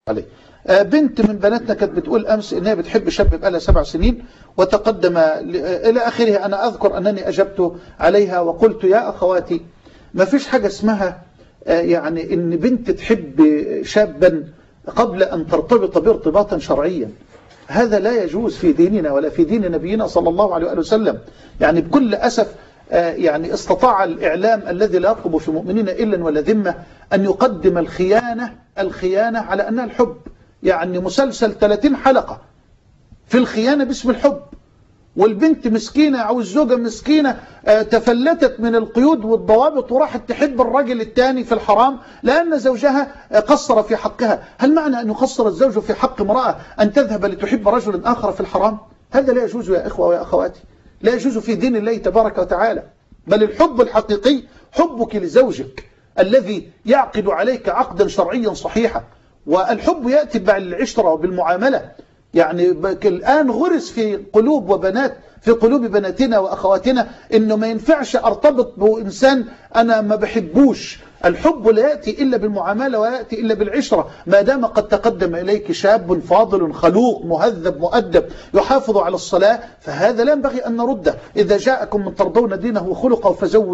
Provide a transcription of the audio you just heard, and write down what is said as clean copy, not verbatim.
عليه. بنت من بناتنا كانت بتقول أمس إنها بتحب شاب بقالها 7 سنين وتقدم إلى آخره. أنا أذكر أنني أجبت عليها وقلت يا أخواتي ما فيش حاجة اسمها يعني إن بنت تحب شابا قبل أن ترتبط بارتباطا شرعيا. هذا لا يجوز في ديننا ولا في دين نبينا صلى الله عليه وسلم. يعني بكل أسف يعني استطاع الإعلام الذي لا يرقب في مؤمنين إلا ولا ذمة أن يقدم الخيانة على أنها الحب. يعني مسلسل 30 حلقة في الخيانة باسم الحب، والبنت مسكينة أو الزوجة مسكينة تفلتت من القيود والضوابط وراحت تحب الرجل الثاني في الحرام لأن زوجها قصر في حقها. هل معنى أن يقصر الزوج في حق امرأة أن تذهب لتحب رجل آخر في الحرام؟ هذا لا يجوز يا إخوة ويا أخواتي، لا يجوز في دين الله تبارك وتعالى. بل الحب الحقيقي حبك لزوجك الذي يعقد عليك عقدا شرعيا صحيحا، والحب يأتي بالعشرة وبالمعاملة. يعني الآن غرس في قلوب وبنات، في قلوب بناتنا وأخواتنا، إنه ما ينفعش أرتبط بإنسان أنا ما بحبوش. الحب لا يأتي إلا بالمعاملة ولا يأتي إلا بالعشرة. ما دام قد تقدم إليك شاب فاضل خلوق مهذب مؤدب يحافظ على الصلاة، فهذا لا ينبغي أن نرده. إذا جاءكم من ترضون دينه وخلقه فزوجوه.